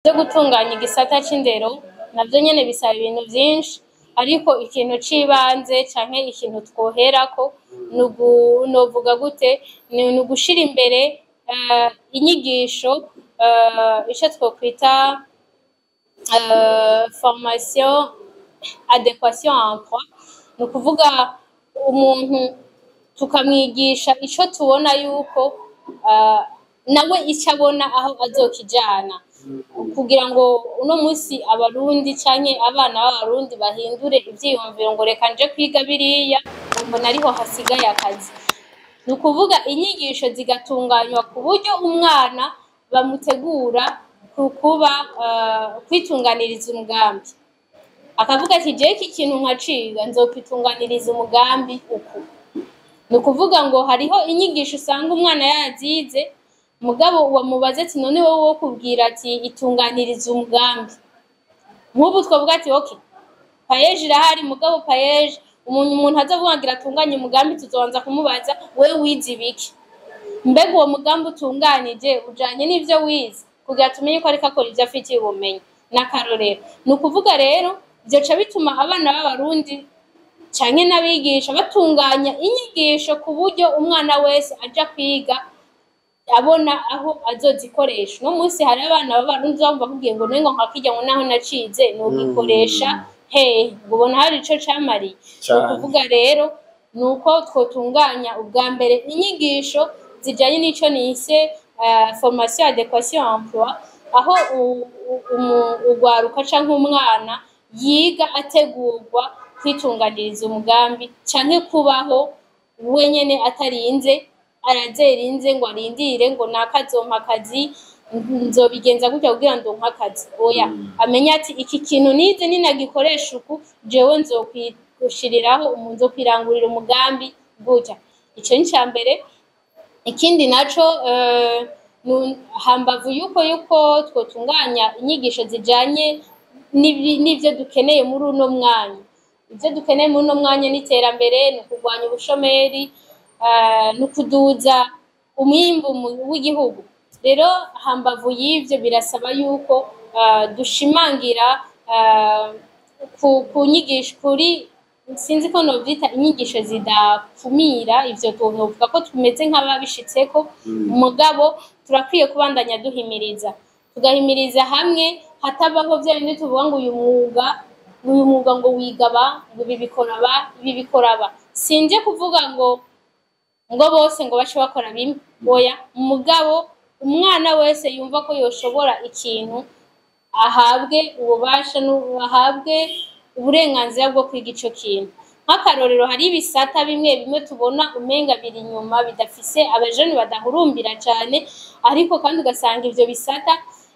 Byo gutunganya igisata c'indero navyo nyene bisaba ibintu vyinshi, ariko ikintu c'ibanze canke ikintu twoherako novuga gute, ni ugushira imbere inyigisho, ico twokwita formation adéquation emploi. Ni ukuvuga umuntu tukamwigisha ico tubona yuko nawe ico abona aho azokijana, kugira ngo uno munsi Abarundi canke abana b'Abarundi bahindure ivyiyumviro ngo reka nje kwiga biriya, ngo mbona ariho hasigaye akazi. Ni ukuvuga inyigisho zigatunganywa ku buryo umwana bamutegura ku kuba kwitunganiriza umugambi, akavuga ati: "Jewe iki kintu nkaciga nzokwitunganiriza umugambi uku." Ni ukuvuga ngo hariho inyigisho usanga umwana yazize, mugabo wamubaza ati: "None wowe wo kubwira ati itunganiriza umugambi?" Nk'ubu twavuga ati: "Okay, PAEEJ irahari." Mugabo PAEEJ, umuntu azovuga ngo atunganye umugambi, tuzobanza kumubaza: "Wewe wize ibiki? Mbega uwo mugambi utunganije ujanye n'ivyo wize?" Kugira tumenye ko ariko akora ivyo afitiye ubumenyi. N'akarorero, ni ukuvuga rero vyoca bituma abana b'Abarundi canke n'abigisha batunganya inyigisho ku buryo umwana wese aja kwiga abona aho azozikoresha. Uno munsi hari abana b'Abarundi bumva bakubwiye ngo nengo nka kirya, ngo naho nacize nogikoresha hehe? Ngo ubona hari ico camariye? Ni ukuvuga rero ni uko twotunganya ubwa mbere inyigisho zijanye n'ico nise formation adéquation emploi, aho ugwaruka canke umwana yiga ategurwa kwitunganiriza umugambi canke kubaho wenyene, atarinze arazerinze ngo arindire ngo naka azompa akazi, nzobigenza gutya kugira ndonke akazi. Oya, amenye ati: "Iki kintu nize ninagikoresha uku, jewe nzokwishiriraho, nzokwirangurira umugambi gutya." Ico ni ica mbere. Ikindi naco, hambavu yuko twotunganya inyigisho zijanye n'ivyo dukeneye muri uno mwanya, ivyo dukeneye muri uno mwanya ni iterambere, ni ukurwanya ubushomeri, ni ukuduza umwimbu w'igihugu. Rero hambavu y'ivyo birasaba yuko dushimangira ku nyigisho, kuri sinzi ko novyita inyigisho zidakumira. Ivyo novuga ko tumeze nk'ababishitseko, mugabo turakwiye kubandanya duhimiriza, tugahimiriza hamwe hatabaho vya bindi tuvuga ngo uyu mwuga, ngo uyu mwuga ngo wiga ba, ngo ibi bikora ba, ibi bikora ba. Sinje kuvuga ngo bose ngo bace bakora bimwe, oya, mugabo umwana wese yumva ko yoshobora ikintu ahabwe ububasha, ahabwe uburenganzira bwo kwiga ico kintu. Nk'akarorero, hari ibisata bimwe bimwe tubona umenga biri inyuma, bidafise abajeni, badahurumbira cane, ariko kandi ugasanga ivyo bisata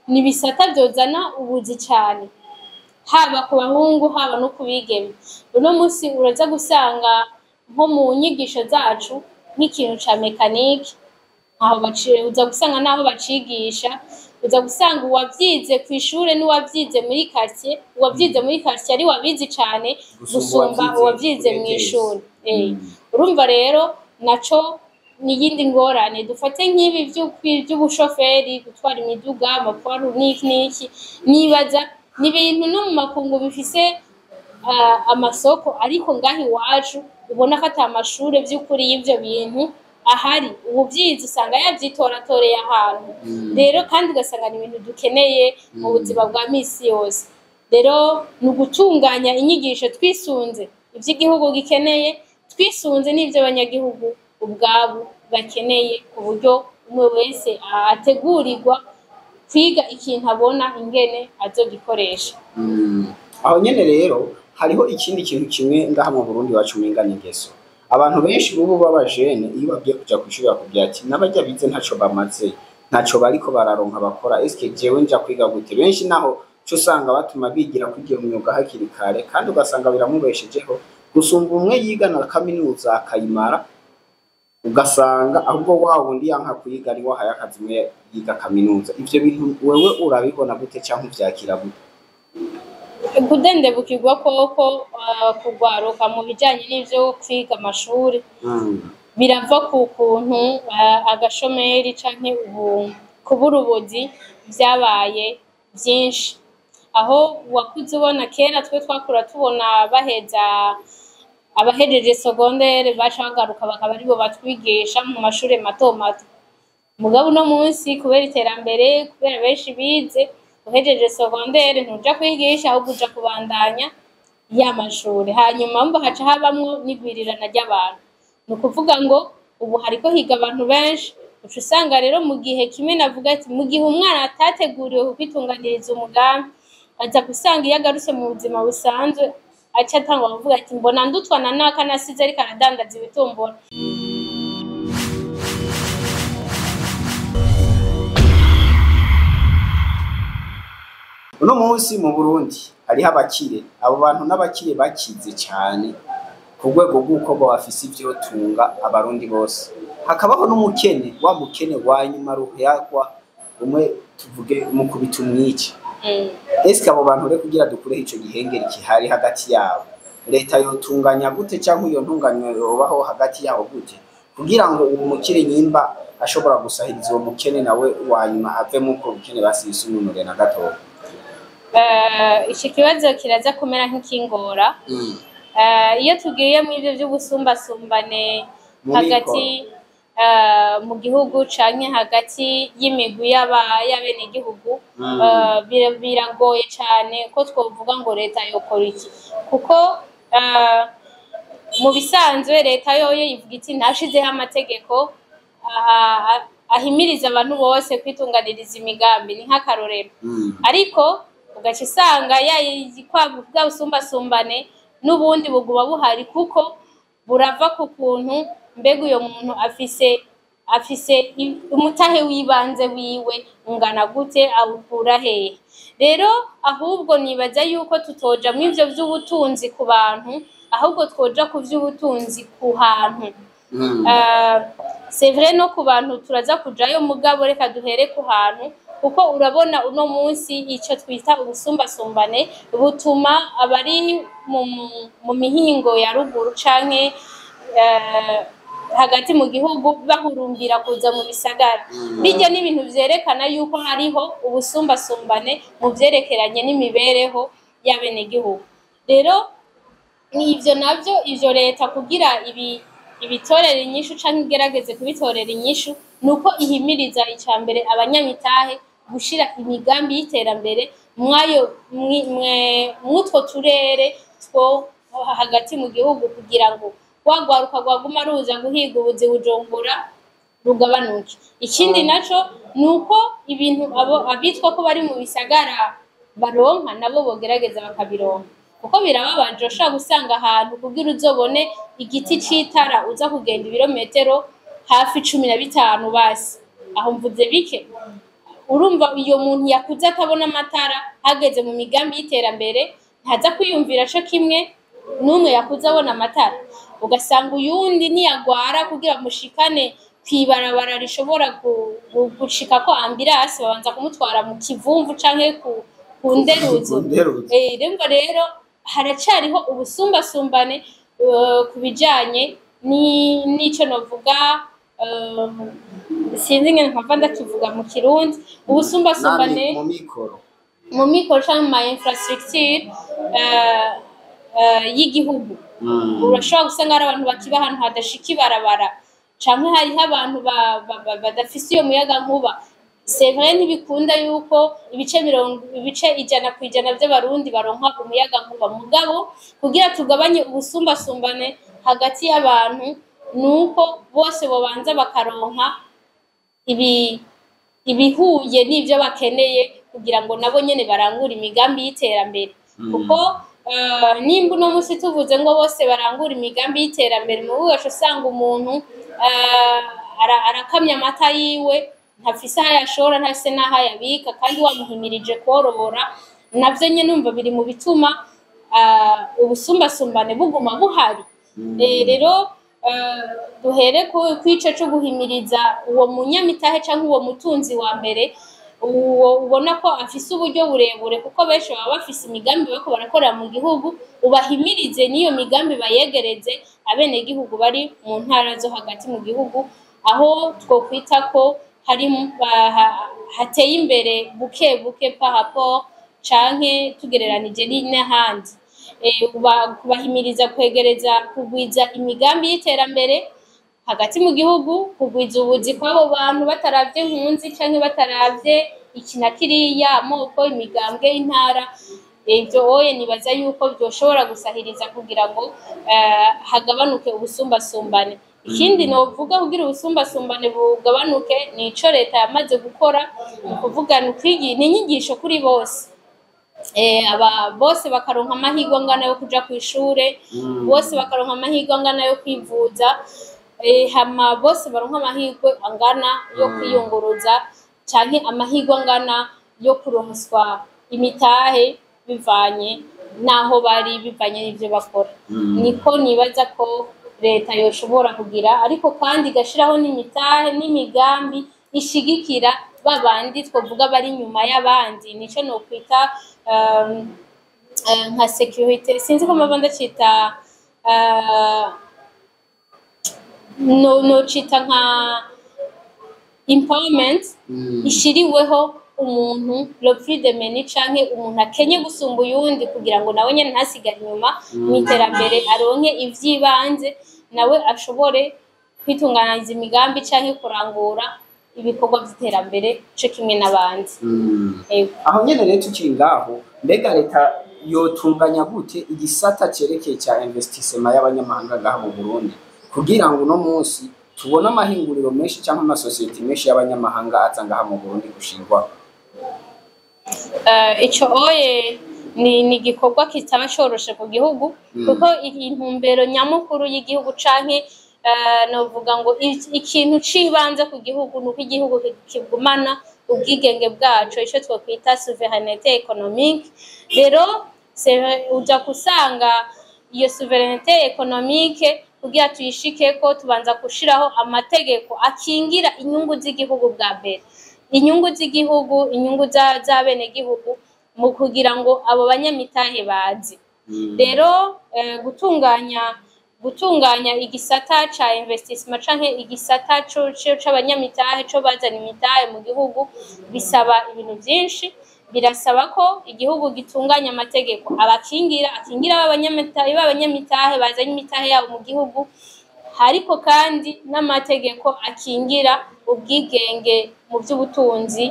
ni ibisata vyozana ubuzi cane, haba ku bahungu, haba no ku bigeme. Uno munsi uraza gusanga nko mu nyigisho zacu nk'ikintu ca mécanique aho uza gusanga n'aho bacigisha, uza gusanga uwavyize kw'ishure n'uwavyize muri quartier, uwavyize muri quartier ari wabizi cane gusumba uwavyize mw'ishure. Urumva rero naco ni iyindi ngorane. Dufate nk'ibi vy'ubushoferi, gutwara imiduga, amapoids n'iki n'iki, nibaza ni ibintu no mu makungu bifise amasoko, ariko ngaha iwacu ubona ko ata mashure vy'ukuri y'ivyo bintu ahari. Uwuvyize usanga yavyitoratoreye ahantu. Rero kandi ugasanga ni ibintu dukeneye mu buzima bwa misi yose. Rero ni ugutunganya inyigisho twisunze ivyo igihugu gikeneye, twisunze n'ivyo abanyagihugu ubwabo bakeneye, ku buryo umwe wese ategurirwa kwiga ikintu abona ingene azogikoresha. Aho nyene rero hariho ikindi kintu kimwe ngaha mu Burundi wacu umenga ni ingeso. Abantu benshi bubu b'abajene, iyo bagiye kuja kw'ishuri bakubwira ati: "N'abarya bize ntaco bamaze, ntaco bariko bararonka bakora, eske jewe nja kwiga gute?" Benshi naho co usanga batuma bigira kwiga iyo myuga hakiri kare, kandi ugasanga biramubeshejeho gusumba umwe yiga na kaminuza akayimara, ugasanga ahubwo wa wundi yanka kwiga ari we ahaye akazi umwe yiga kaminuza. Ivyo bintu wewe urabibona gute canke uvyakira gute? Kudendebukirwa koko kugwaruka mu bijanye n'ivyo kwiga amashuri birava ku kuntu agashomeri canke ubu kubura ubuzi vyabaye. vyinshi. Aho wakuze ubona kera, twe twakura tubona baheza, abahejeje secondaire baca bagaruka bakaba aribo batwigisha mu mashure mato mato. Mugabo uno munsi, kubera iterambere, kubera benshi bize, uhejeje secondaire ntuja kwigisha, ahubwo uja kubandanya ya mashure. Hanyuma mbo haca habamwo n'igwirirana ry'abantu, ni ukuvuga ngo ubu hariko higa abantu benshi. Uca usanga rero mu gihe kimwe navuga ati mu gihe umwana atateguriwe kwitunganiriza umugambi, aza gusanga iyo agarutse mu buzima busanzwe aca atangura kuvuga ati mbona ndutwa na naka nasize ariko aradandaza ibitumbura. Uno munsi mu Burundi hariho abakire. Abo bantu n'abakire bakize cyane ku rwego rw'uko bo bafise ivyotunga abarundi bose, hakabaho n'umukene, wa mukene wa nyuma ruhayagwa, umwe tuvuge mukubita umwice. Eske abo bantu rero, kugira dukureho ico gihengeri kihari hagati yabo, leta yotunganya gute, cyangwa iyo ntunganyo yobaho hagati yabo gute, kugira ngo uwo mukire nyimba ashobora gusahiriza uwo mukene nawe wa nyuma ave mu ubwo bukene, basisununure na gatoya? Iki kibazo kiraza kumera nk'ikingora. Iyo tugiye mu ivyo vy'ubusumbasumbane Mu hagati mu gihugu canke hagati y'imigwi y'abenegihugu, biragoye cane ko twovuga ngo leta yokora iki, kuko mu bisanzwe leta yoyo ivuga iti ntashizeho amategeko ahimiriza abantu bose kwitunganiriza imigambi, ni nk'akarorero. Ariko ugaca usanga bwa busumbasumbane n'ubundi buguma buhari, kuko burava ku kuntu mbega uyo muntu afise umutahe w'ibanze wiwe ungana gute, awukura hehe. Rero ahubwo nibaza yuko tutoja mu ivyo vy'ubutunzi ku bantu, ahubwo twoja ku vy'ubutunzi ku hantu. C'est vrai, no ku bantu turaza kujayo, mugabo reka duhere ku hantu, kuko urabona uno munsi ico twita ubusumbasumbane butuma abari mu mihingo ya ruguru canke hagati mu gihugu bahurumbira kuza mu bisagara. Bijya n'ibintu vyerekana yuko hariho ubusumbasumbane mu vyerekeranye n'imibereho y'abenegihugu. Rero ivyo navyo, ivyo leta kugira ibitorera inyishu canke igerageze kubitorera inyishu, nuko ihimiriza ica mbere abanyamitahe gushira imigambi y'iterambere mwayo mwutwo turere two hagati mu gihugu, kugira ngo rwagwaruka rwaguma ruza guhiga ubuzi Bujumbura rugabanuke. Ikindi naco nuko ibintu abo abitwa ko bari mu bisagara baronka, nabo bogerageza bakabironka, kuko birababaje, ushobora gusanga ahantu kugira uzobone igiti c'itara uza kugenda ibirometero hafi 15, basi aho mvuze bike. Urumva iyo muntu yakuze atabona amatara, hageze mu migambi y'iterambere ntaza kwiyumvira co kimwe n'umwe yakuze abona amatara. Ugasanga uyundi niyagwara, kugira mushikane kw'ibarabara rishobora gushikako ambulance, babanza kumutwara mu kivumvu canke ku nderuzo. Ku nderuzo. Urumva rero haracariho ubusumbasumbane ku bijanye n'ico novuga, sinzi ingene mpava ndakivuga mu Kirundi, ubusumbasumbane mu mikoro. Mu mikoro canke mu ma infrastructure y'igihugu. Urashobora gusanga hari abantu bakiba ahantu hadashika ibarabara, canke hariho abantu badafise iyo muyaga nkuba. C'est vrai, ntibikunda yuko ibice 100% vy'abarundi baronka umuyaga nkuba, mugabo kugira tugabanye ubusumbasumbane hagati y'abantu nuko bose bobanza bakaronka ibihuye n'ivyo bakeneye, kugira ngo nabo nyene barangure imigambi y'iterambere. Kuko nimba uno musi tuvuze ngo bose barangure imigambi y'iterambere, mu ugaca usanga umuntu arakamya amata yiwe, ntafise aho ayashora, ntafise n'aho ayabika, kandi wamuhimirije korora. Navyo nyene umva biri mu bituma ubusumbasumbane buguma buhari. Rero duhere kw'ico co guhimiriza uwo munyamitahe canke uwo mutunzi wa mbere, uwo ubona ko afise uburyo burebure, kuko benshi baba bafise imigambi bariko barakorera mu gihugu, ubahimirize n'iyo migambi bayegereze abenegihugu bari mu ntara zo hagati mu gihugu, aho twokwita ko hari hateye imbere buke buke par rapport canke tugereranije n'ahandi. Kubahimiriza kwegereza, kugwiza imigambi y'iterambere hagati mu gihugu, kugwiza ubuzi kw'abo bantu bataravye nkunzi canke bataravye iki na kiriya, amoko, imigambwe, intara. Ivyo oye nibaza yuko vyoshobora gusahiriza kugira ngo hagabanuke ubusumbasumbane. Ikindi novuga kugira ubusumbasumbane bugabanuke ni ico leta yamaze gukora, ni ukuvuga ni inyigisho kuri bose. Aba bose bakaronka amahirwe angana yo kuja kw'ishure, bose bakaronka amahirwe angana yo kwivuza, hama bose baronka amahirwe angana yo kwiyunguruza canke amahirwe angana yo kuronswa imitahe bivanye n'aho bari, bivanye n'ivyo bakora. Niko nibaza ko leta yoshobora kugira, ariko kandi igashiraho n'imitahe n'imigambi ishigikira babandi twovuga bari inyuma y'abandi. Nico nokwita nka sécurité, sinzi ko mpava ndacita, no nocita nka empowerment ishiriweho umuntu le plus démuni canke umuntu akenye gusumba uyundi, kugira ngo nawe nyene ntasigare inyuma mu iterambere, aronke ivy'ibanze, nawe ashobore kwitunganiriza imigambi canke kurangura ibikorwa vy'iterambere co kimwe n'abandi. Ego. Aho nyene rero tukiri ngaho, mbega leta yotunganya gute igisata cerekeye ca investissement y'abanyamahanga ngaha mu Burundi, kugira ngo uno munsi tubone amahinguriro menshi canke amasosiyete menshi y'abanyamahanga aza ngaha mu Burundi gushingwa? Ico oye ni igikorwa kitaba coroshe ku gihugu, kuko intumbero nyamukuru y'igihugu canke novuga ngo ikintu c'ibanze ku gihugu nuko igihugu kigumana ubwigenge bwaco, ico twokwita souveraineté économique. Rero uja gusanga iyo souveraineté économique, kugira tuyishikeko, tubanza gushiraho amategeko akingira inyungu z'igihugu bwa mbere, inyungu z'igihugu, inyungu z'abenegihugu, mu kugira ngo abo banyamitahe baze. Rero gutunganya igisata ca investissement canke igisata c'abanyamitahe co bazana imitahe mu gihugu bisaba ibintu vyinshi. Birasaba ko igihugu gitunganya amategeko abakingira, akingira b'abanyamitahe bazanye imitahe yabo mu gihugu, ariko kandi n'amategeko akingira ubwigenge mu by'ubutunzi,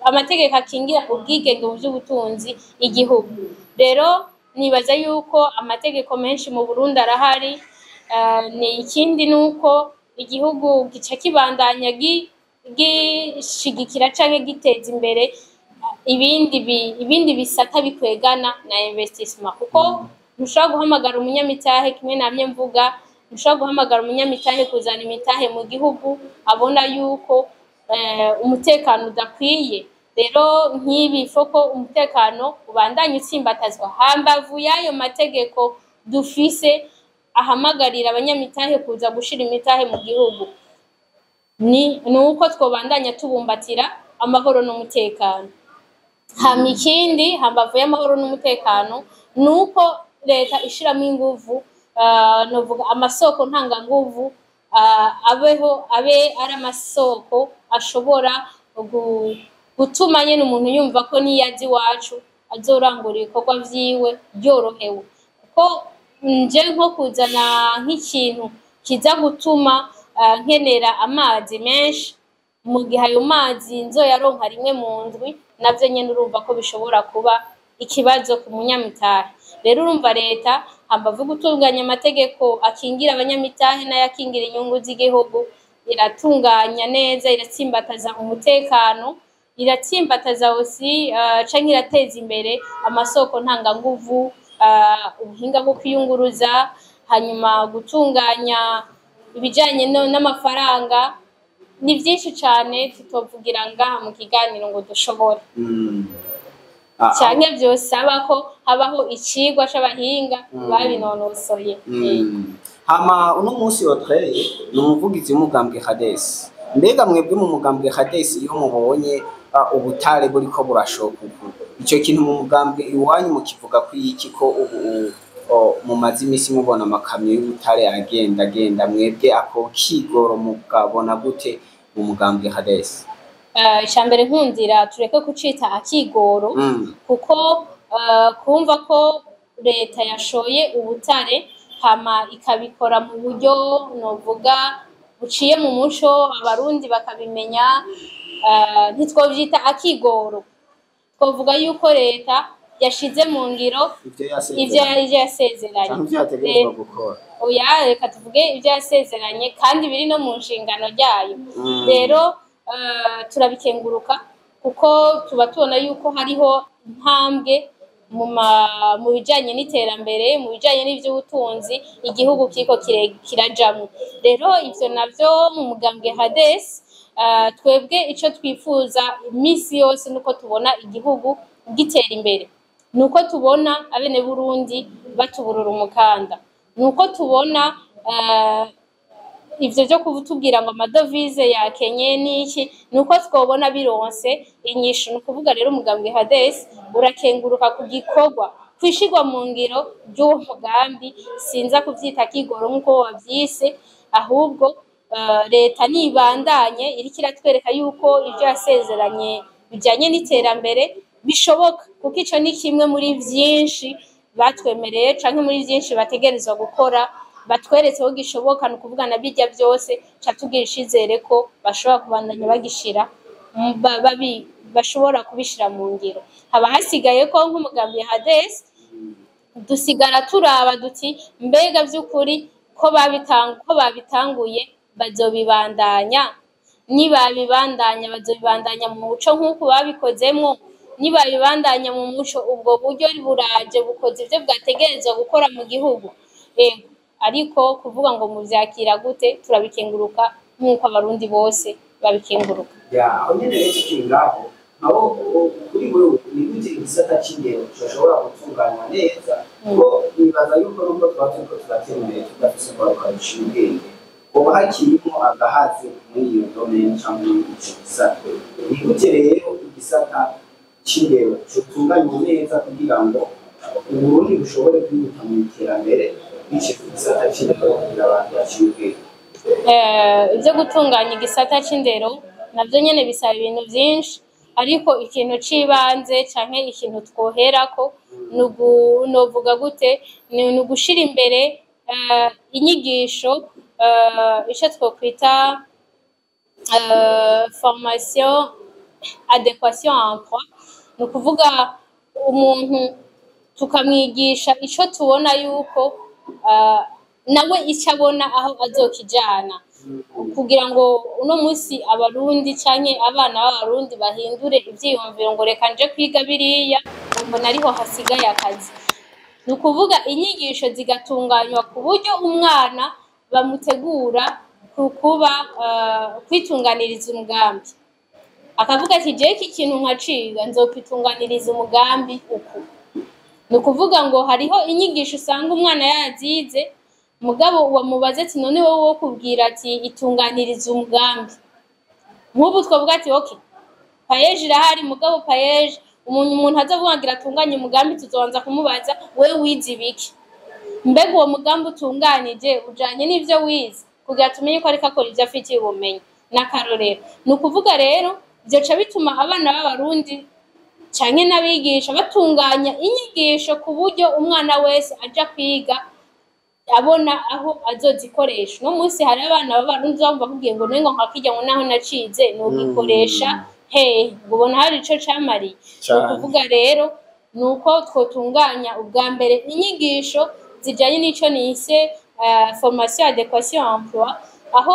amategeko akingira ubwigenge mu by'ubutunzi igihugu. Rero nibaza yuko amategeko menshi mu Burundi arahari. Ni ikindi nuko igihugu gica kibandanya gishigikira canke giteza imbere ibindi bisata bikwegana na investissement, kuko ntushobora guhamagara umunyamitahe, kimwe namye mvuga, ntushobora guhamagara umunyamitahe kuzana imitahe mu gihugu abona yuko umutekano udakwiye. Rero nk'ibi foko umutekano ubandanya utsimbatazwa hambavu y'ayo mategeko dufise ahamagarira abanyamitahe kuza gushira imitahe mu gihugu, ni uko twobandanya tubumbatira amahoro n'umutekano. Hama ikindi hambavu y'amahoro n'umutekano ni uko leta ishiramo inguvu, novuga amasoko ntanganguvu, abeho, abe ari amasoko ashobora gutuma nyene umuntu yumva ko niyo aza iwacu azorangura ibikorwa vyiwe yorohewe, kuko nje nko kuzana nk'ikintu kiza gutuma nkenera amazi menshi, mu gihe ayo mazi nzoyaronka rimwe mu ndwi, navyo nyene urumva ko bishobora kuba ikibazo ku munyamitahe. Rero urumva leta, hambavu gutunganya amategeko akingira abanyamitahe n'ayakingira inyungu z'igihugu, iratunganya neza, iratsimbataza umutekano, iratsimbataza aussi canke irateza imbere amasoko ntanganguvu, ubuhinga bwo kwiyunguruza, hanyuma gutunganya ibijanye n'amafaranga. Ni vyinshi cane tutovugira ngaha mu kiganiro ngo dushobore, canke vyosaba ko habaho icigwa c'abahinga babinonosoye. Hama uno munsi Audrey ni umuvugizi w'umugambwe Hades. Mbega mwebwe mu mugambwe Hades, iyo mubonye ubutare buriko burashoka uku, ico kintu mu mugambwe iwanyu mukivuga ko iki, ko ubu Mumaze imisi mubona amakamyo y'ubutare agenda agenda, mwebwe ako kigoro mukabona gute mu mugambwe Hadesi? Icambere, nkundira tureke kucita akigoro, kuko kumva ko leta yashoye ubutare hama ikabikora mu buryo novuga buciye mu muco, Abarundi bakabimenya, ntitwovyita akigoro. Twovuga yuko leta yashize mu ngiro ivyo ivyo yasezeranye ivyo yasezeranye. Canke ivyo yategerezwa gukora. Oya, reka tuvuge ibyo yasezeranye kandi biri no mu nshingano ryayo. Rero turabikenguruka kuko tuba tubona yuko hariho intambwe mu bijanye n'iterambere, mu bijanye n'ivy'ubutunzi igihugu kiriko kirajamwo. Rero ivyo navyo mu mugambwe Hades, twebwe ico twifuza iminsi yose nuko tubona igihugu gitera imbere, nuko tubona abene Burundi batuburura umukanda, nuko tubona ivyo vyo kutubwira ngo amadovize yakenye n'iki, nuko twobona bironse inyishu. Ni ukuvuga rero umugambwe Hades urakenguruka ku gikorwa kwishirwa mu ngiro ry'uwo mugambi. Sinza kuvyita kigoro nk'uko wavyise, ahubwo leta nibandanye iriko iratwereka yuko ivyo yasezeranye bijanye n'iterambere bishoboka, kuko ico ni kimwe muri vyinshi batwemereye canke muri vyinshi bategerezwa gukora, batweretse ko gishoboka. Ni ukuvuga na birya vyose ca tugira icizere ko bashobora kubandanya bagishira bashobora kubishira mu ngiro. Haba hasigaye ko nk'umugambi Hades dusigara turaba duti: mbega vy'ukuri ko babitanguye bazobibandanya? Nibabibandanya, bazobibandanya mu muco nk'uko babikozemwo? Nibabibandanya mu muco, ubwo buryo buraje bukoze ivyo bwategerezwa gukora mu gihugu? Ego, ariko kuvuga ngo muvyakira gute, turabikenguruka nk'uko Abarundi bose babikenguruka. Ya, aho nyene rero tukiri ngaho, aho kuri wewe ni gute igisata c'indero coshobora gutunganywa neza? Kuko nibaza yuko nubwo tuba turiko turatera imbere, tudafise urwaruka ruciye ubwenge, hoba hakirimo agahaze muri iyo domaine canke muri ico gisata. Ni gute rero igisata c'indero cotunganywa neza kugira ngo Uburundi bushobore kwihuta mu iterambere biciye ku gisata c'indero kugira abantu baciye ubwenge? Ibyo gutunganya igisata c'indero navyo nyene bisaba ibintu vyinshi, ariko ikintu c'ibanze canke ikintu twoherako novuga gute, ni ugushira imbere inyigisho, ico twokwita formation adéquation emploi. Ni ukuvuga umuntu tukamwigisha ico tubona yuko nawe ico abona aho azokijana, kugira ngo uno munsi Abarundi canke abana b'Abarundi bahindure ivyiyumviro ngo reka nje kwiga biriya, ngo mbona ariho hasigaye akazi. Ni ukuvuga inyigisho zigatunganywa ku buryo umwana bamutegura ku kuba kwitunganiriza umugambi, akavuga ati: jewe iki kintu nkaciga nzokwitunganiriza umugambi uku. Ni ukuvuga ngo hariho inyigisho usanga umwana yazize, mugabo wamubaza ati: none wowe wo kubwira ati itunganiriza umugambi? Nk'ubu twavuga ati: okay, PAEEJ irahari, mugabo PAEEJ, umuntu azovuga ngo atunganye umugambi, tuzobanza kumubaza: wewe wize ibiki? Mbega uwo mugambi utunganije ujanye n'ivyo wize? Kugira tumenye ko ariko akora ivyo afitiye ubumenyi. N'akarorero, ni ukuvuga rero vyoca bituma abana b'Abarundi canke n'abigisha batunganya inyigisho ku buryo umwana wese aja kwiga abona aho azozikoresha. Uno munsi hari abana b'Abarundi bumva bakubwiye ngo nengo nkakirya, ngo naho nacize nogikoresha hehe? Ngo ubona hari ico camariye? Ni ukuvuga rero ni uko twotunganya ubwa mbere inyigisho zijanye n'ico nise formation adéquation emploi, aho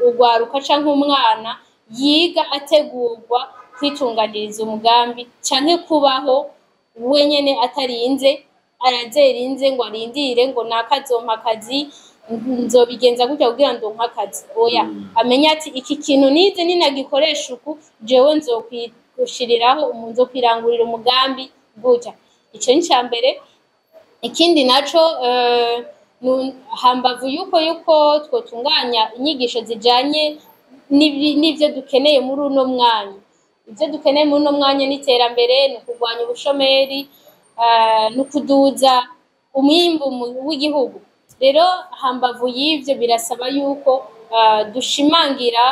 urwaruka canke umwana yiga ategurwa kwitunganiriza umugambi canke kubaho wenyene, atarinze arazerinze ngo arindire ngo naka azompa akazi, nzobigenza gutya kugira ndonke akazi. Oya, amenye ati: iki kintu nize ninagikoresha uku, jewe nzokwishiriraho, nzokwirangurira umugambi gutya. Ico ni ica mbere. Ikindi naco, hambavu yuko twotunganya inyigisho zijanye n'ivyo dukeneye muri uno mwanya, ivyo dukeneye muri uno mwanya n'iterambere, ni ukurwanya ubushomeri, ni ukuduza umwimbu w'igihugu. Rero hambavu y'ivyo birasaba yuko dushimangira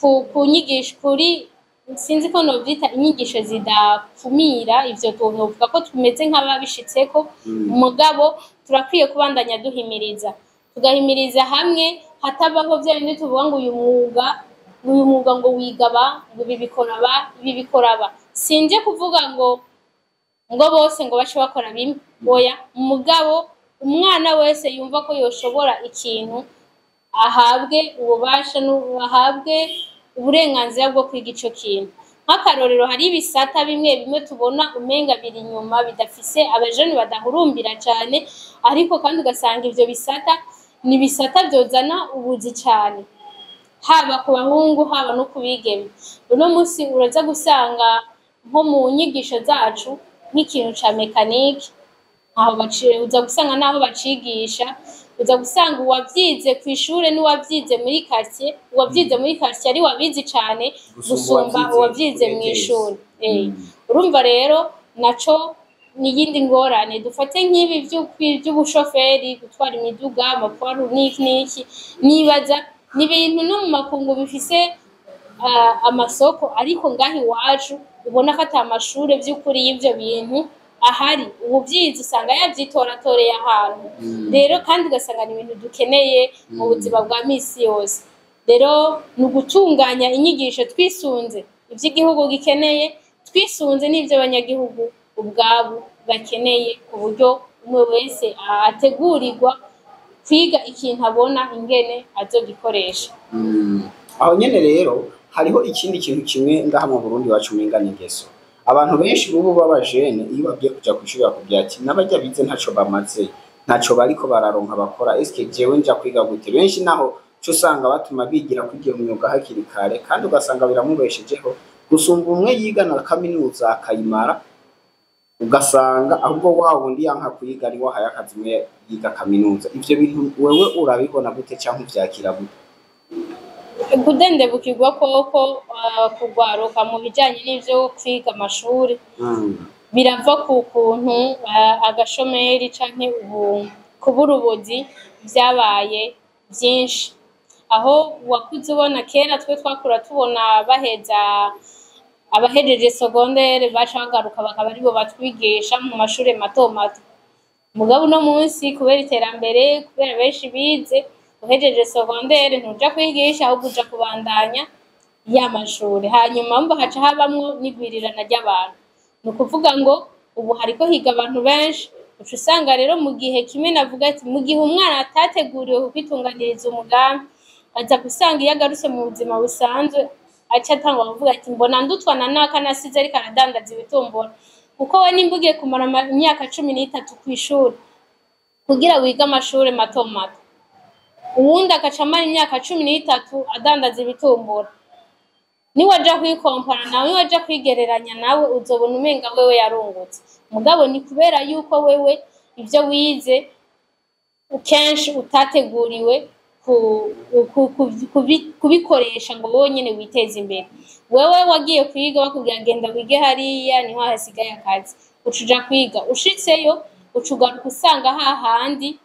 ku nyigisho, kuri sinzi ko novyita inyigisho zidakumira, ivyo novuga ko tumeze nk'ababishitseko, mugabo turakwiye kubandanya duhimiriza, tugahimiriza hamwe hatabaho vya bindi tuvuga ngo uyu mwuga ngo wigaba, ngo ibi bikora ba, ibi bikora ba. Sinje kuvuga ngo bose ngo bace bakora bimwe, oya, mugabo umwana wese yumva ko yoshobora ikintu ahabwe ububasha, ahabwe uburenganzira bwo kwiga ico kintu. Nk'akarorero, hari ibisata bimwe bimwe tubona umenga biri inyuma, bidafise abajeni, badahurumbira cane, ariko kandi ugasanga ivyo bisata ni ibisata vyozana ubuzi cane, haba ku bahungu, haba no ku bigeme. Uno munsi uraza gusanga nko mu nyigisho zacu nk'ikintu ca mécanique aho uza gusanga n'aho bacigisha, uza gusanga uwavyize kw'ishure n'uwavyize muri quartier, uwavyize muri quartier ari wabizi cane gusumba gusumba uwavyize uwavyize kuri ETS. Mw'ishure. Urumva rero naco ni iyindi ngorane. Dufate nk'ibi vy'ubushoferi, gutwara imiduga, amakwaru n'iki n'iki, nibaza ni ibintu no mu makungu bifise amasoko, ariko ngaha iwacu ubona ko ata mashure vy'ukuri y'ivyo bintu ahari. Uwuvyize usanga yavyitoratoreye ahantu. Rero kandi ugasanga ni ibintu dukeneye mu buzima bwa misi yose. Rero ni ugutunganya inyigisho twisunze ivy'igihugu gikeneye, twisunze n'ivyo abanyagihugu ubwabo bakeneye, ku buryo umwe wese ategurirwa kwiga ikintu abona ingene azogikoresha. Aho nyene rero hariho ikindi kintu kimwe ngaha mu Burundi wacu umenga ni ingeso. Abantu benshi bubu b'abajene iyo bagiye kuja kw'ishure bakubwira ati n'abarya bize ntaco bamaze, ntaco bariko bararonka bakora, eske jewe nja kwiga gute? Benshi naho co usanga batuma bigira kwiga iyo myuga hakiri kare, kandi ugasanga biramubeshejeho gusumba umwe yiga na kaminuza akayimara, ugasanga ahubwo wa wundi yanka kwiga ari wahaye akazi umwe yiga kaminuza. Ivyo bintu wewe urabibona gute canke uvyakira gute? Kudendebukirwa koko kugwaruka mu bijanye n'ivyo kwiga amashuri birava ku kuntu agashomeri canke ubu kubura ubuzi vyabaye vyinshi, aho wakuze ubona kera twe twakura tubona baheza, abahejeje secondaire baca bagaruka bakaba aribo batwigisha mu mashure mato mato. Mugabo uno munsi kubera iterambere, kubera benshi bize, uhejeje secondaire ntuja kwigisha, ahubwo uja kubandanya ya mashure. Hanyuma mba haca habamwo n'igwirirana ry'abantu, ni ukuvuga ngo ubu hariko higa abantu benshi. Uca usanga rero mu gihe kimwe navuga ati mu gihe umwana atateguriwe kwitunganiriza umugambi, aza gusanga iyo agarutse mu buzima busanzwe aca atangura kuvuga ati mbona ndutwa na naka nasize ariko aradandaza ibitumbura. Kuko we nimba ugiye kumara imyaka 13 kw'ishuri kugira wige amashure mato mato, uwundi agaca amara imyaka 13 adandaza ibitumbura, niwaja kwikompara nawe, niwaja kwigereranya nawe, uzobona umenga wewe yarungutse. Mugabo ni kubera yuko wewe ivyo wize kenshi utateguriwe kubikoresha ngo wowe nyene witeze imbere. Wewe wagiye kwiga bakubwira genda wige hariya niho hasigaye akazi, uca uja kwiga, ushitseyo uca ugaruka usanga hahandi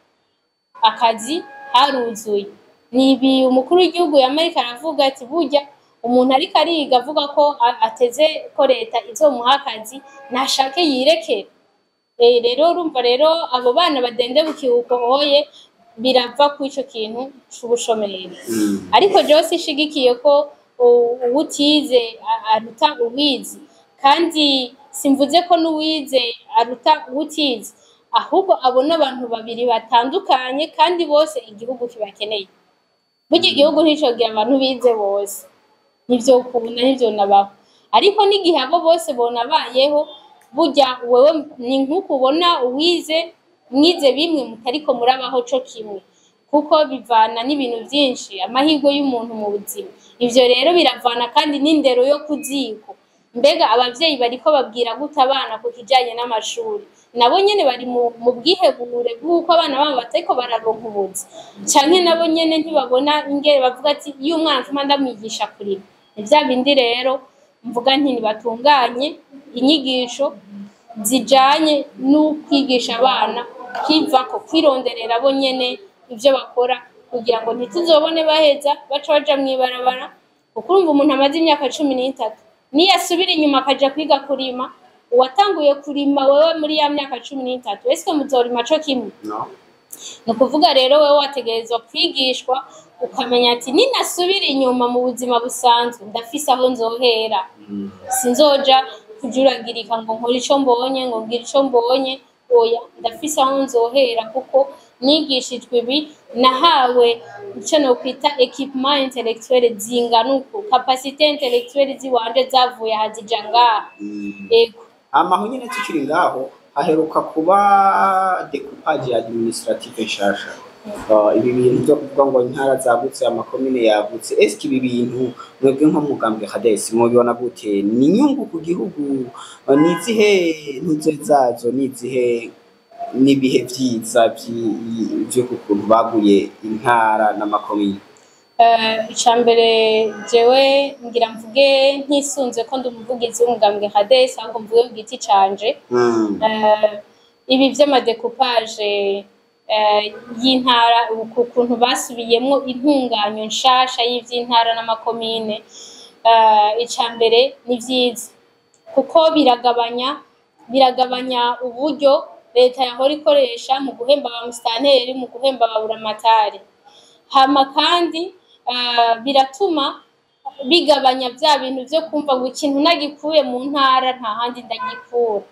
akazi haruzuye. Ni ibi umukuru w'igihugu y'Amerika aravuga ati burya umuntu ariko ariga avuga ko ateze ko leta izomuha akazi, nashake yirekere. Rero urumva rero abo bana badendebukiwe uko oye birava kuri ico kintu c'ubushomeri. Ariko jewe sinshigikiye ko uwutize aruta uwize, kandi simvuze ko n'uwize aruta uwutize, ahubwo abo n'abantu babiri batandukanye kandi bose igihugu kibakeneye. Burya igihugu nticogira abantu bize bose, ntivyokunda, ntivyonabaho. Ariko n'igihe abo bose bonabayeho, burya wewe ni nk'uko ubona uwize mwize bimwe mutariko murabaho co kimwe, kuko bivana n'ibintu vyinshi, amahirwe y'umuntu mu buzima. Ivyo rero biravana kandi n'indero yo ku ziko. Mbega abavyeyi bariko babwira gute abana ku kijanye n'amashuri? Nabo nyene bari mu bwihebure bw'uko abana babo batariko bararonka ubuzi, canke nabo nyene ntibabona ingene bavuga ati iyo umwana mfuma ndamwigisha kurima. Ni vya bindi rero mvuga nti nibatunganye inyigisho. zijanye n'ukwigisha abana kwivako, kwironderera bo nyene ivyo bakora, kugira ngo ntituzobone baheza baca baja mw'ibarabara. Kuko urumva umuntu amaze imyaka 13 niyasubira inyuma akaja kwiga kurima, uwatanguye kurima wewe muri ya myaka 13, ese muzorima co kimwe? No. Ni ukuvuga rero wewe wategerezwa kwigishwa, ukamenya ati ninasubira inyuma mu buzima busanzwe ndafise aho nzohera, sinzoja kujuragirika ngo nkore ico mbonye, ngo ngire ico mbonye. Oya, ndafise aho nzohera kuko nigishijwe ibi, nahawe ico nokwita équipement intellectuel zingana uku, capacité intellectuelle ziwanje zavuye aha zija ngaha. Ego. Amaho nyene tukiri ngaho, haheruka kuba découpage administrative nshasha. Ibi bintu byo kuvuga ngo intara zagutse, amakomine yagutse, eske ibi bintu mwebwe nko mugambwe Khadesi mubibona gute? Ni inyungu ku gihugu? Ni izihe ntuze zazo, ni izihe n'ibihe vyiza vyo ukuntu baguye intara n'amakomine? Ica mbere, jewe ngira mvuge ntisunze ko ndi umuvugizi w'umugambwe Khadesi, ahubwo mvuge ku giti canje. Ibi vy'ama découpage y'intara, uku kuntu basubiyemwo intunganyo nshasha y'ivy'intara n'amakomine, ica mbere ni vyiza kuko biragabanya uburyo leta yahora ikoresha mu guhemba ba musitanteri, mu guhemba ba buramatari. Hama kandi biratuma bigabanya vya bintu vyo kumva ngo ikintu nagikuye mu ntara nta handi ndagikura.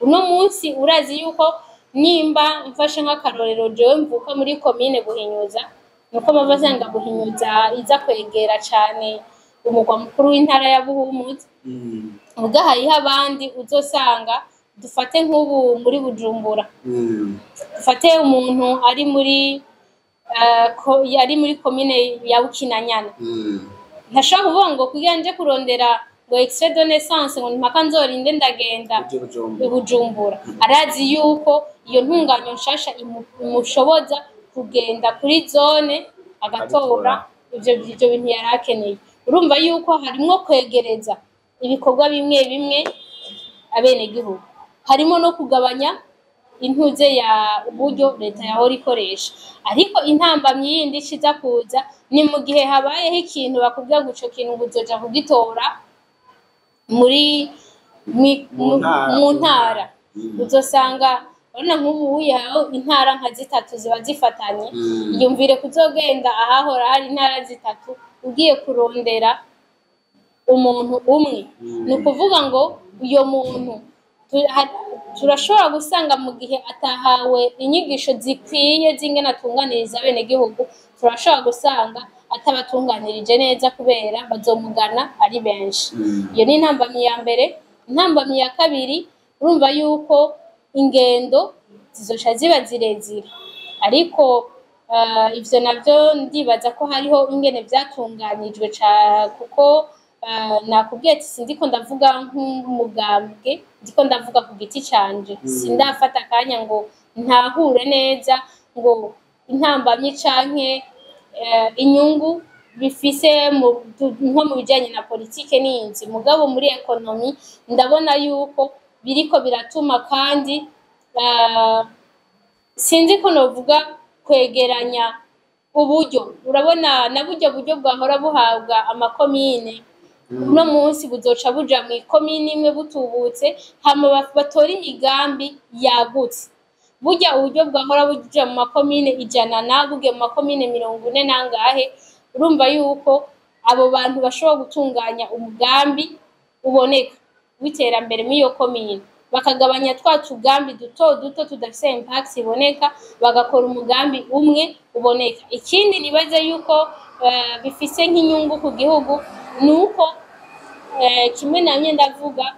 Uno munsi urazi yuko nimba mfashe nk'akarorero, jewe mvuka muri komine Buhinyuza, nuko bava asanga Buhinyuza iza kwegera cane umugwa mukuru w'intara ya Buhumuza, muga hariho abandi uzosanga, dufate nk'ubu muri Bujumbura, dufate umuntu ari muri komine ya Bukinanyana, ntashobora kuvuga ngo kugira nje kurondera ngo extrait de naissance ngo mpaka nzorinde ndagenda uje Bujumbura. I Bujumbura. Arazi yuko iyo ntunganyo nshasha imushoboza kugenda kuri zone agatora ivyo bintu yari akeneye. Urumva yuko harimwo kwegereza ibikorwa bimwe bimwe abenegihugu, harimo no kugabanya intuze ya uburyo leta yahora ikoresha. Ariko intambamyi yindi iza kuza ni mu gihe habayeho ikintu bakubwira ngo ico kintu ngo uzoja kugitora muri Mu ntara. Mu ntara uzosanga, urabona nk'ubu hariho intara nka zitatu ziba zifatanye. Yumvire kuzogenda ahahora hari intara zitatu ugiye kurondera umuntu umwe. Ni ukuvuga ngo uyo muntu turashobora gusanga mu gihe atahawe inyigisho zikwiye z'ingene atunganiriza abenegihugu, turashobora gusanga atabatunganirije neza kubera bazomugana ari benshi. Iyo ni intambamyi ya mbere. Intambamyi ya kabiri, urumva yuko ingendo zizoca ziba zirezire. Ariko ivyo navyo ndibaza ko hariho ingene vyatunganijwe, kuko nakubwiye ati sindiko ndavuga nk'umugambwe, ndiko ndavuga ku giti canje. Sindafata akanya ngo ntahure neza ngo intambamyi canke inyungu bifise nko mu bijanye na politike n'inzi. Mugabo muri économie ndabona yuko biriko biratuma kandi sinzi ko novuga kwegeranya uburyo. Urabona na buryo buryo bwahora buhabwa amakomine, uno munsi buzoca buja mw'ikomine imwe butubutse, hama batore imigambi yagutse. Burya uburyo bwahora buja mu makomine 100 na bugiye mu makomine 40 nangahe, urumva yuko abo bantu bashobora gutunganya umugambi uboneka w'iterambere muri iyo komine, bakagabanya twa tugambi duto duto tudafise impact iboneka, bagakora umugambi umwe uboneka. Ikindi nibaza yuko bifise nk'inyungu ku gihugu ni uko kimwe namye ndavuga,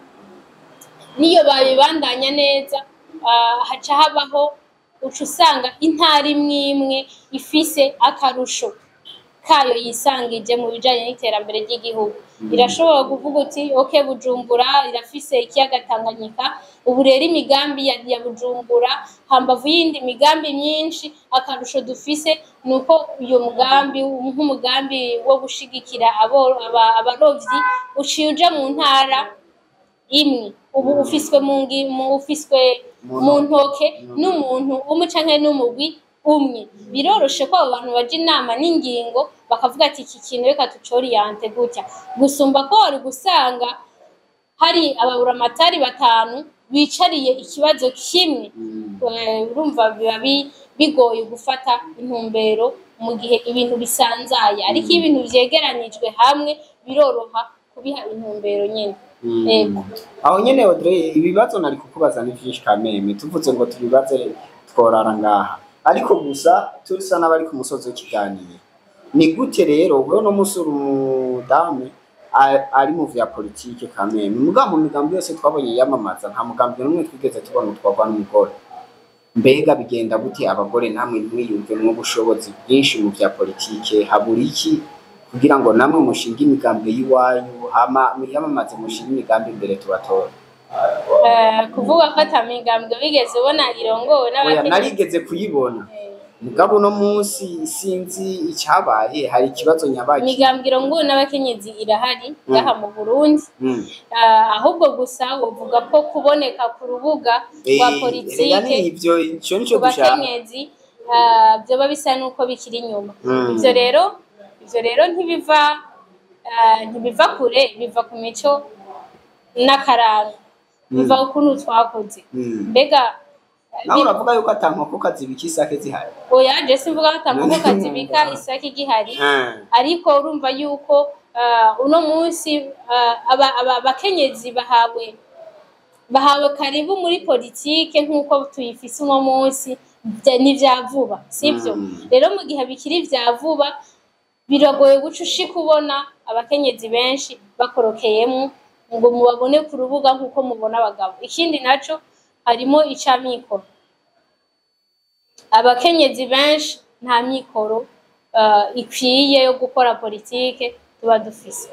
niyo babibandanya neza, haca habaho uca usanga intara imwe imwe ifise akarusho kayo yisangije mu bijanye n'iterambere ry'igihugu. Irashobora kuvuga uti ok, Bujumbura irafise ikiyaga Tanganyika, ubu rero imigambi ya Bujumbura hambavu y'indi migambi myinshi, akarusho dufise ni uko uyo mugambi, nk'umugambi wo gushigikira abarovyi, uciye uja mu ntara imwe. Ubu ufiswe mu ufiswe mu ntoke n'umuntu umwe canke n'umugwi umwe. Biroroshe ko abo bantu baja inama n'ingingo, bakavuga ati: "Iki kintu reka tucoriente gutya," gusumba ko wari gusanga hari ababuramatari batanu bicariye ikibazo kimwe. Urumva biba bigoye gufata intumbero mu gihe ibintu bisanzaye, ariko iyo ibintu vyegeranijwe hamwe biroroha kubiha intumbero nyene. Ego. Aho nyene, Audrey, ibibazo nari kukubaza ni vyinshi kameme, tuvuze ngo tubibaze tworara ngaha, ariko gusa turisa n'abari ku musozi w'ikiganiro. Ni gute rero wewe no musi uri umudamu ari mu vya politike kameme, mugabo mu migambi yose twabonye yamamaza, nta mugambi n'umwe twigeze tubona utwarwa n'umugore? Mbega bigenda gute abagore namwe ntimwiyumvemwo ubushobozi bwinshi mu vya politike? Habura iki kugira ngo namwe mushinge imigambi y'iwanyu, hama mwiyamamaze, mushinge imigambi imbere tubatora? Kuvuga ko ata migambwe wigeze ubona irongowe Oya, n'abakenyezi. Narigeze kuyibona, mugabo uno munsi sinzi icyabaye, hari ikibazo nyabaki. Imigambwe irongowe n'abakenyezi irahari ngaha mu Burundi. Ahubwo gusa wovuga ko kuboneka ku rubuga rwa Erega politike ni ivyo, ico nico ku dushaka. bakenyezi vyoba bisa nuko bikiri inyuma. Ivyo rero ntibiva kure, biva ku mico n'akaranga, biva ukuntu twakoze. Mbega Nawe uravuga yuko ata nkokokazi zibika isake zihari. Oya, je simvuga ko ata nkokokazi zibika isake igihari, ariko urumva yuko uno munsi abakenyezi bahawe karibu muri politike nk'uko tuyifise uno munsi ni vya vuba, sivyo? Rero mu gihe bikiri vya vuba, biragoye guca ushika ubona abakenyezi benshi bakorokeyemwo ngo mubabone ku rubuga nk'uko mubona abagabo. Ikindi naco, harimo icamikoro. Abakenyezi benshi nta mikoro ikwiye yo gukora politike tuba dufise.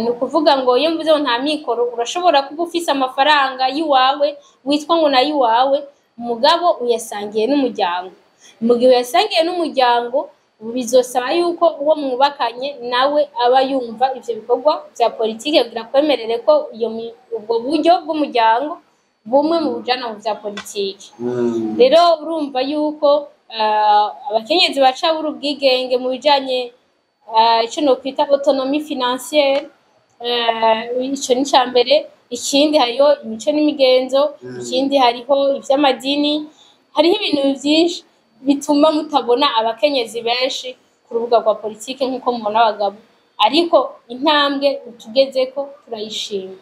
Ni ukuvuga ngo iyo mvuze ngo nta mikoro, urashobora kuba ufise amafaranga y'iwawe witwa ngo nayo iwawe, mugabo uyasangiye n'umuryango. Mu gihe uyasangiye n'umuryango, bizosaba yuko uwo mwubakanye nawe aba yumva ivyo bikorwa vya politike kugira kwemerere ko iyo ubwo buryo bw'umuryango bumwe mu bujana mu vya politike. Rero urumva yuko abakenyezi baca bura ubwigenge mu bijanye ico nokwita autonomie financière. Ico ni ica mbere. Ikindi, hariho imico n'imigenzo. Ikindi, hariho ivy'amadini, hariho ibintu vyinshi bituma mutabona abakenyezi benshi ku rubuga rwa politike nk'uko mubona abagabo, ariko intambwe tugezeko turayishima.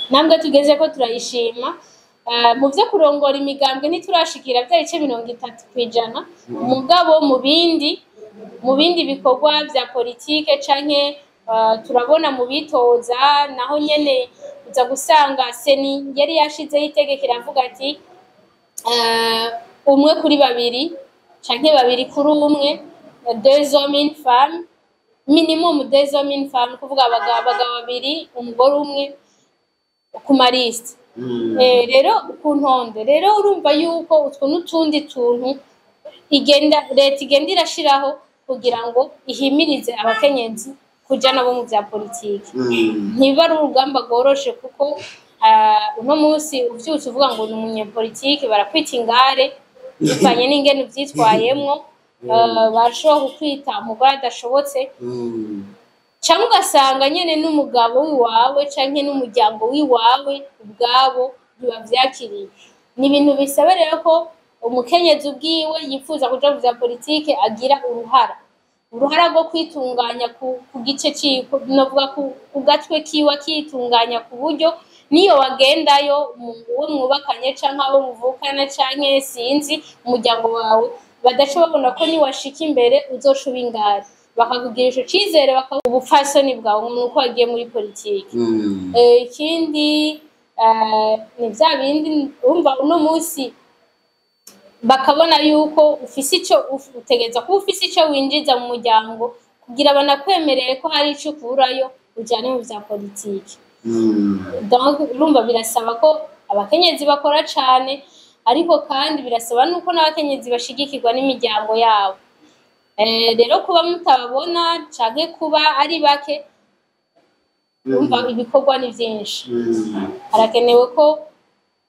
Intambwe tugezeko turayishima. Mu vyo kurongora imigambwe ntiturashikira vya bice 30%, mugabo mu bindi bikorwa vya politike canke turabona mu bitoza naho nyene uza gusanga CENI yari yashizeho itegeko iravuga ati umwe kuri babiri canke babiri kuri umwe, deux hommes une femme, minimum deux hommes une femme, kuvuga abagabo babiri, umugore umwe ku malistes. Rero ku ntonde rero urumva yuko utwo n'utundi tuntu igenda leta igenda irashiraho kugira ngo ihimirize abakenyezi kuja nabo mu vya politiki. Ntiba ari urugamba rworoshe, kuko uno munsi uvyutse uvuga ngo ni umunyepolitike, barakwita ingare bivanye n'ingene uvyitwayemwo. Barashobora kukwita umugore adashobotse, canke ugasanga nyene n'umugabo wiwawe canke n'umuryango wiwawe ubwabo ntibavyakiriye. Ni ibintu bisaba rero ko umukenyezi ubwiwe yifuza kuja mu vya politike agira uruhara rwo kwitunganya ku gice ciwe, novuga ku gatwe kiwe, akitunganya ku buryo niyo wagendayo uwo mwubakanye canke abo muvukana canke sinzi umuryango wawe badaca babona ko niwashika imbere uzoca uba ingare, bakakugira ico cizere, baka ubupfasoni bwawe nuko wagiye muri politike. Ikindi ni vya bindi urumva uno munsi bakabona yuko ufise ico utegerezwa kuba ufise ico winjiza mu muryango kugira banakwemerere ko hari ico ukurayo ujane mu vya politike. Donc urumva birasaba ko abakenyezi bakora cane, ariko kandi birasaba nuko n'abakenyezi bashigikirwa n'imiryango yabo. Rero kuba mutababona canke kuba ari bake. Urumva ibikorwa ni vyinshi. Harakenewe ko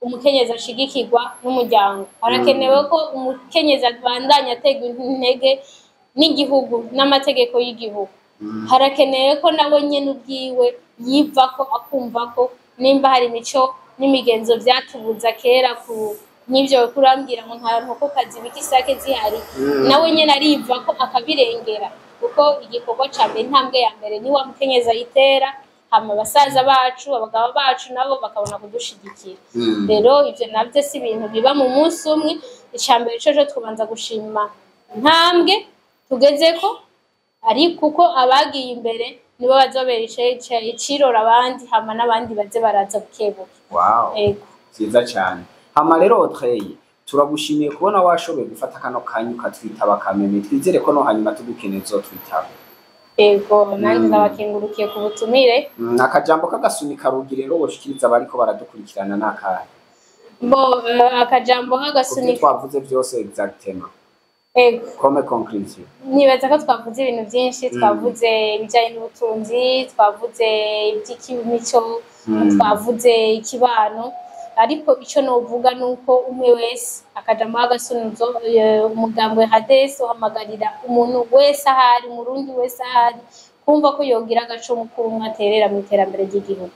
umukenyezi ashigikirwa n'umuryango, harakenewe ko umukenyezi abandanya aterwa intege n'igihugu n'amategeko y'igihugu, harakenewe ko nawe nyene ubwiwe yivako akumva ko nimba hari imico n'imigenzo vyatubuza kera ku n'ivyo kurambwira ngo nta nkokokazi bika isake zihari, nawe nyene arivako akabirengera, kuko igikorwa ca mbere, intambwe ya mbere ni wa mukenyezi ayitera, hama basaza bacu, abagabo bacu nabo bakabona kudushigikira. Rero ivyo navyo si ibintu biba mu munsi umwe. Ica mbere coco tubanza gushima intambwe tugezeko, ariko kuko abagiye imbere nibo bazobera icirora abandi, hama n'abandi baze baraza bukebuke. Wow. Ego. Vyiza cyane. Hama rero Audrey, turagushimiye kubona washoboye gufata kano kanya ukatwitaba kameme. Twizere ko no hanyuma tugukeneye uzotwitaba. Ego, nanjye ndabakengurukiye ku butumire. Akajambo k'agasunika rugi rero woshikiriza abariko baradukurikirana n'akahe? Bo akajambo Kuvyo k'agasunika twavuze vyose exactement, Ego. comme conclusion. Nibaza ko twavuze ibintu byinshi. Twavuze ibijyanye n'ubutunzi, twavuze iby'imico, twavuze ikibano, ariko icyo novuga ni uko umwe wese akajambo k'agasunuzo, umugambwe Hadesi uhamagarira umuntu wese ahari, umurundi wese ahari, kumva ko yogira agacumu k'ubumwe aterera mu iterambere ry'igihugu.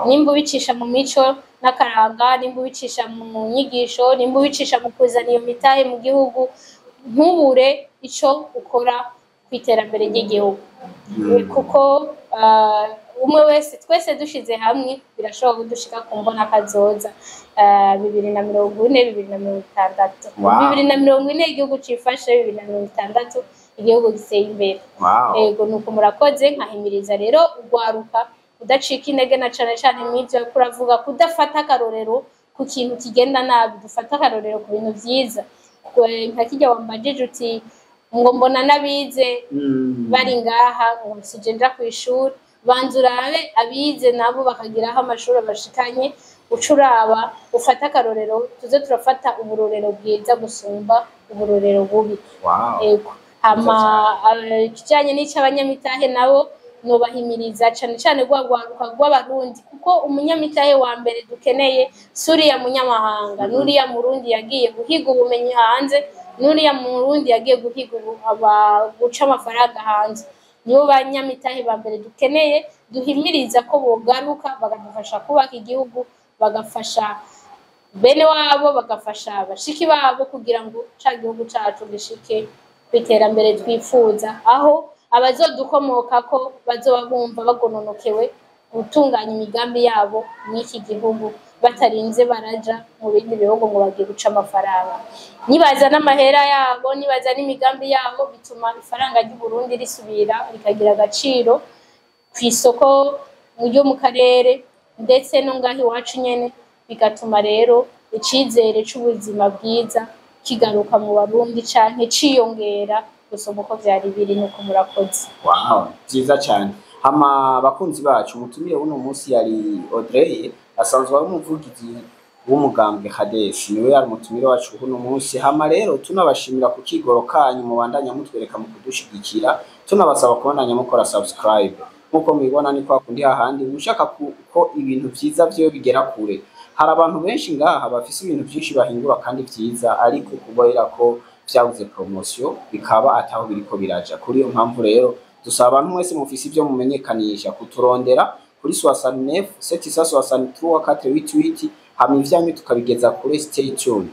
Nimba ubicisha mu mico n'akaranga, nimba ubicisha mu nyigisho, nimba ubicisha mu kuzana iyo mitahe mu gihugu, ntubure ico ukora ku iterambere ry'igihugu, kuko umwe wese, twese dushize hamwe birashobora kudushika ku mbona kazoza 2040, 2060. 2040 igihugu cifashe, 2060 igihugu giteye imbere. Ego, nuko murakoze. Nkahimiriza rero ugwaruka kudacika intege, na cane cane mw'ivyo kuravuga kudafata akarorero ku kintu kigenda nabi, dufata akarorero ku bintu vyiza. Nka kirya wambajije uti ngo mbona n'abize bari ngaha ngo sije nja kw'ishuri, banza urabe abize nabo bakagiraho amashuri bashikanye, uca uraba ufate akarorero. Tuze turafata uburorero bwiza gusumba uburorero bubi. Ego. Hama ikijanye n'ic'abanyamitahe nabo nobahimiriza cane cane rwa rwaruka rw'abarundi, kuko umunyamitahe wa mbere dukeneye si uriya munyamahanga, n'uriya murundi yagiye guhiga ubumenyi hanze, n'uriya murundi yagiye guhiga guca amafaranga hanze. Nibo banyamitahe ba mbere dukeneye, duhimiriza ko bogaruka bakadufasha kubaka igihugu, bagafasha bene wabo, bagafasha bashiki babo, kugira ngo ca gihugu cacu gishike ku iterambere twifuza, aho abazodukomokako bazoba bumva bagononokewe gutunganya imigambi yabo mw'iki gihugu, batarinze baraja mu bindi bihugu ngo bagiye guca amafaranga. Nibaza n'amahera yabo, nibaza n'imigambi yabo, bituma ifaranga ry'Uburundi risubira rikagira agaciro ku isoko ryo mu karere ndetse no ngaho iwacu nyene, bigatuma rero icizere c'ubuzima bwiza kigaruka mu Barundi canke ciyongera gusumba uko vyari biri. Nuko murakoze. Wow, vyiza cyane. Hama bakunzi bacu, umutumire w'uno munsi yari Audrey, asanzwe ari umuvugizi w'umugambwe Hadesi, niwe yari umutumire wacu w'uno munsi. Hama rero tunabashimira ku kigoro kanyu mubandanya mutwereka mu kudushigikira, tunabasaba kubandanya mukora subscribe. Nkuko mubibona ni kwa kundi hahandi ushaka ko ibintu vyiza vyo bigera kure. Hari abantu benshi ngaha bafise ibintu vyinshi bahingura kandi vyiza, ariko kubera ko vyabuze promotion bikaba ataho biriko biraja. Kuri iyo mpamvu rero dusaba abantu mwese mufise ivyo mumenyekanisha kuturondera kuri 69 763 488, hama ivyanyu tukabigeza kure. Stay tuned.